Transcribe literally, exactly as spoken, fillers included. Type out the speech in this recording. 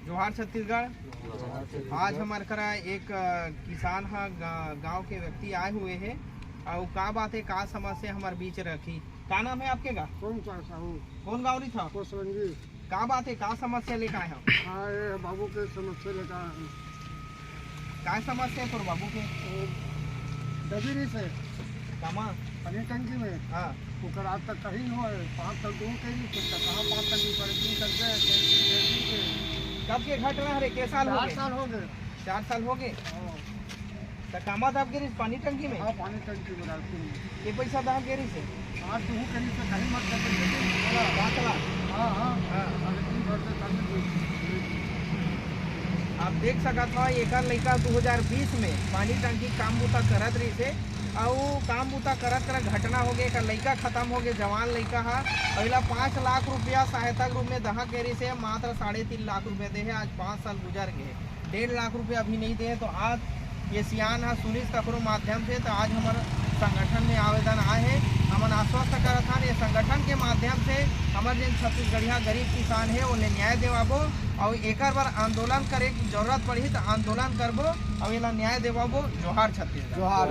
जोहार छत्तीसगढ़। आज हमर करा एक, अ, किसान ह गा-, गांव के व्यक्ति आए हुए हे। अउ का बात हे, का समस्या हमर बीच रखी? का नाम हे आपके गा? कौन सा साहू? कौन गांव रही था? कोसरंगी। का बात हे, का समस्या लेके आए हो? हाँ, ये बाबू के समस्या लेके आए हैं। का समस्या हे तोर बाबू के? वो दबी रही से। कामा? पानी टंकी में। हाँ। ओकर आज तक कहीं नहीं हुआ है। पाँच साल दूर कहीं नहीं सकता। कहाँ पाँच साल की पड़े, तीन साल के, तीन साल के। कब के घटना हरे? के साल हो चार गए? साल हो गए। चार साल हो गए? हाँ। त कामा दाब गिरिस पानी टंकी में? हाँ, पानी टंकी में रायपुर में। के पैसा दाब गिरिस हे? आज तो हूँ कहीं से कहीं मत कर सकते, लेकिन थोड़ा पाँच लाख? हाँ, हाँ। हाँ। अरे, तीन साल से चालू हुई। आप देख सकत हो, एकर लइका दू हज़ार बीस में पानी टंकी काम बूता करत रहिस हे, अउ काम बूता करत करत घटना हो गए, एकर लइका खत्म हो गए, जवान लइका हा। अउ एला पाँच लाख रुपया सहायता के रूप में दहा के रहिस हे, मात्र साढ़े तीन लाख रुपया दे हे। आज पाँच साल गुजर गए, डेढ़ लाख रुपया अभी नहीं दे हे। तो आज ये सियान हा सुनिस ककरो माध्यम से, तो आज हमर संगठन में आवेदन आए हे। हमन आश्वस्त करत हन, ये संगठन के माध्यम से हमर जेन छत्तीसगढ़िया गरीब किसान हे, ओले न्याय देवाबो, अउ एकर बर आंदोलन करे के जरूरत पड़ही, तो आंदोलन करबो, अउ एला न्याय देवाबो। जोहार छत्तीसगढ़। जोहार।